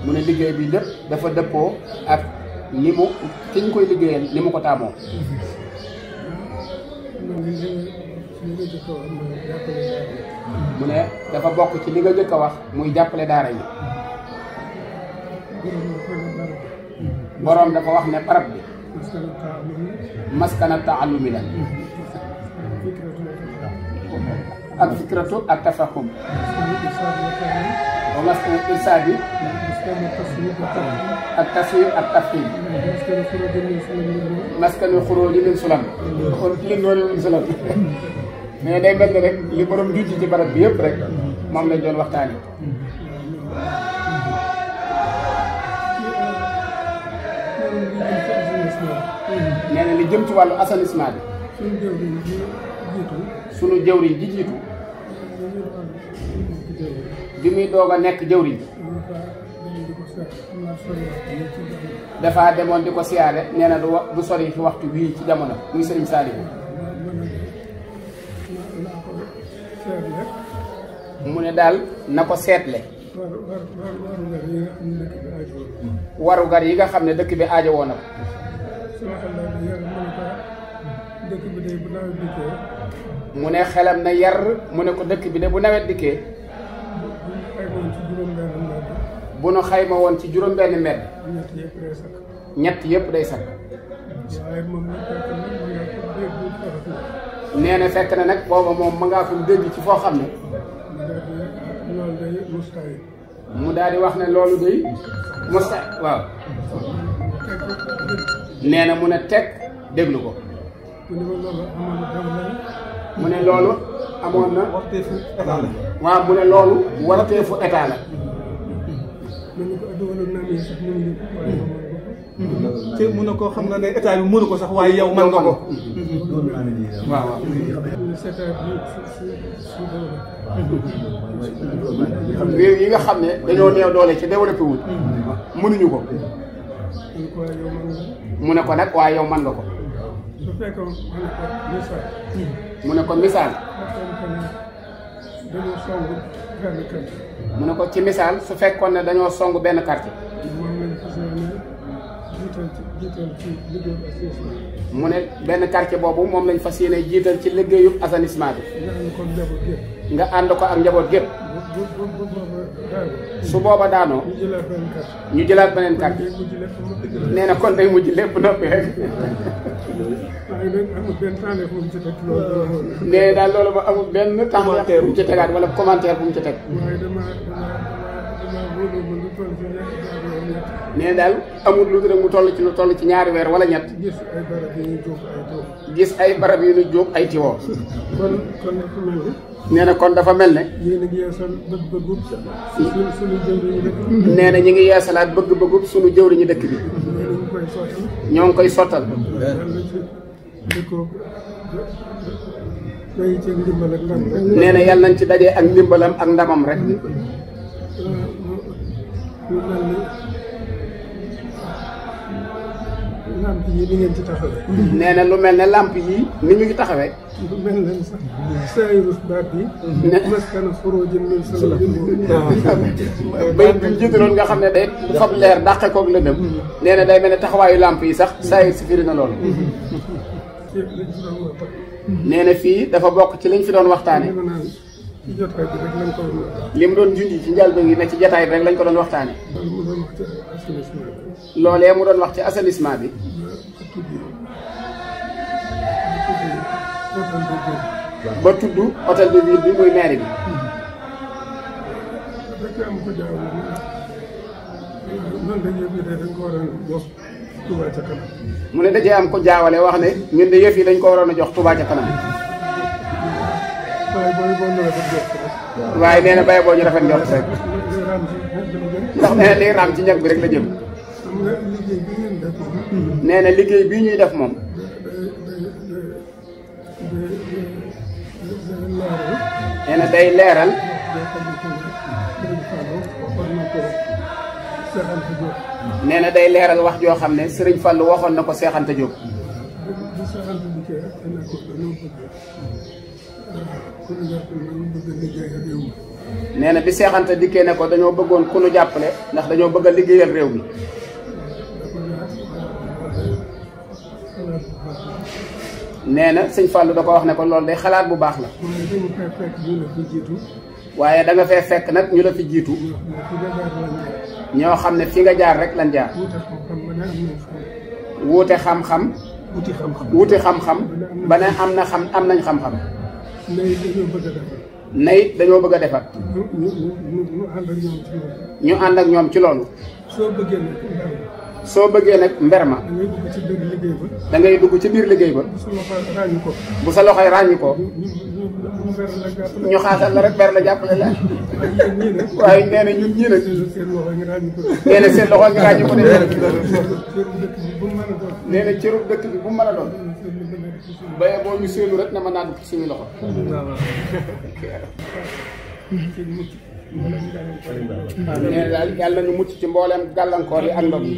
mu ne liggéey bi lépp dafa dëppoo ak ni mu ki ñu koy liggéeyal ni mu ko taamoo. mu ne dafa bokk ci li nga jëkk a wax muy jàppale daara yi. boroom dafa wax ne barab bi maskana taallumi la ak fikratu ak tafahum wa maskana irsaadi ak taswir ak tafhim maskanu xuróoji min sulam lin noonu min sulam mais day mel ni rek li borom juuti ci barab bi yëpp rek moom lañ doon waxtaane. nee na li jëm ci wàllu assainissement bi sunu jëwriñ ji jiitu bi muy doog a nekk jëwriñ dafa demoon di ko siyaare nee na du sori fi waxtu wii ci jamono muy Sëriñ Saalihu mu ne daal na ko seetle warugar yi nga xam ne dëkk bi aajo woon na ko. mu ne xelam na yar mu ne ko dëkk bi de bu nawet dikkee bu nu xayma woon ci juróom-benn mbedd ñett yëpp day sakk. nee na fekk na nag booba moom ma ngaa ko dégg ci foo xam ne mu daal di wax ne loolu day musta waaw. nee na mu ne teg déglu ko. mu ne loolu amoon na waaw mu ne loolu warteefu état la. te mun na ko xam na ne état bi mënu ko sax waaye yow mën nga ko. waaw waaw. réew yi nga xam ne dañoo néew doole ci développé wul mënuñu ko. mu ne ko nag waaye yow mën nga ko. mu ne ko misaal. mu ne ko ci misaal su fekkoon ne dañoo song benn quartier. mu ne benn quartier boobu moom lañ fas yéene jiital ci liggéeyub assainissement bi. nga ànd ko ak njaboot gépp. su booba daanoo ñu jëlaat beneen quartier. nee na kon day mujj lépp noppi rek. nee daal loolu ba amul benn commentaire bu mu ci tegaat wala commentaire bu mu ci teg. nee daal amul lu dul mu toll ci ñaari weer wala ñett. gis ay barab yu ñu jóg ay tiwoo. nee na kon dafa mel ne. nee na ñu ngi yeesalaat bëgg-bëggub sunu jëwriñu dëkk bi. ñoo ngi koy sottal. nee na yàlla nañ ci dajee ak ndimbalam ak ndamam rek. lamp yi ni ngeen ci taxawee. nee na lu mel ne lamp yi ni ñu ngi taxawee. lu mel ne sax saayirus baat bi. maskana xurujin min salalin. bay bi ñu jiitaloon nga xam ne day fab leer dàqe koog lëndëm. nee na day mel ne taxawaayu lamp yi sax saayir si firi na loolu. nee na fii dafa bokk ci liñ fi doon waxtaane. li mu doon junj ci njëlbéen gi ne ci jotaay bi rek lañ ko doon waxtaane. loolee mu doon wax ci assainissement bi. ba tudd hôtel de ville bi muy maire bi. mu ne dajee am ko jaawale wax ne ñun de yëf yi dañ ko waroon a jox Touba ca kanam. waaye nee na bàyyi boo ñu rafet njort rek. ndax nee na liy raam ci ñag bi rek la jëm. nee na liggéey bii ñuy def moom. nee na day leeral. nee na day leeral wax joo xam ne Serigne Fallou waxoon na ko Cheikh Anta Diop. nee na bi Seex Anta dikkee ne ko dañoo bëggoon ku nu jàppale ndax dañoo bëgg a liggéeyal réew mi. nee na sëñ Fallou da ko wax ne ko loolu day xalaat bu baax la. waaye da nga fee fekk nag ñu la fi jiitu. ñoo xam ne fi nga jaar rek lan jaar. wuute xam-xam. wuti xam-xam ba ne am nañ xam-xam. nay dañoo bëgg a defar. ñu ànd ak ñoom ci loolu. soo bëggee nag mber ma. da ngay dugg ci biir liggéey ba. bu sa loxoy ràññi ko. ñu xaasal la rek ber la jàppale la. waaye nee na ñun ñii nag. nee na seen loxo ngi ràññi ko de. nee na cërub dëkk bi bu mu mën a doon. baye boo ñu séenu rek ne ma naan suñu loxo. waaw nee na daal yàlla ñu mucc ci mbooleem gàllankoor yi ak ndog yi.